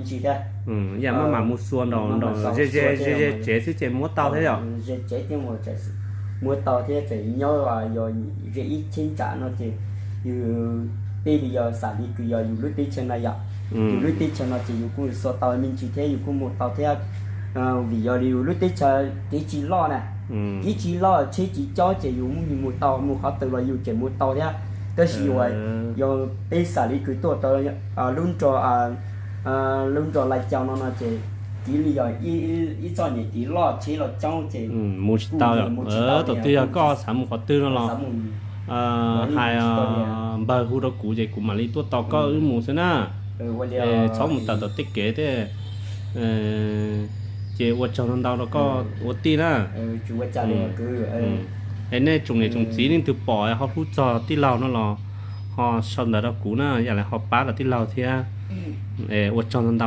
tsis thiab. Yam maj mam mus xuas nraum nraum ze ze ze tsev xwb ces muab tau thiab yom. Ze tsev thiab mus, muab tau thiab ces nyob yog ze ib cheeb tsam no ces yus, peb li yog xav li kws yog yus lub teb chaws no yom. Yus lub teb chaws no ces yus kuj xuas tau me ntsis thiab yus kuj mus tau thiab. Vim yog li yus lub teb chaws kev tsis loj na, kev tsis loj tsheb tsis cob ces yus mus tau, mus qhov twg los yus tseem mus tau thiab. Tab sis uas yog peb xav li kws tuaj rau lub nroog, lub nroog Lais Cau no no ces kiv li yog ib txoj niam kev loj tsheb los coob ces mus tsis tau. Thaum twg yog koj xav mus qhov twg no los hais npawg hu rau kuv ces kuv mam li tuaj tos koj wb mus xwb na. Txhob mus tawm tom tej kev thiab. Ces ua tsaug ntau ntau rau koj ua tij na. Es nej tsoom niam tsoom txiv leej twg pom ho hlub txog tij laug no los ho sau ntawv rau kuv na, yam li ho pab rau tij laug thiab. Ua tsaug ntau ntau.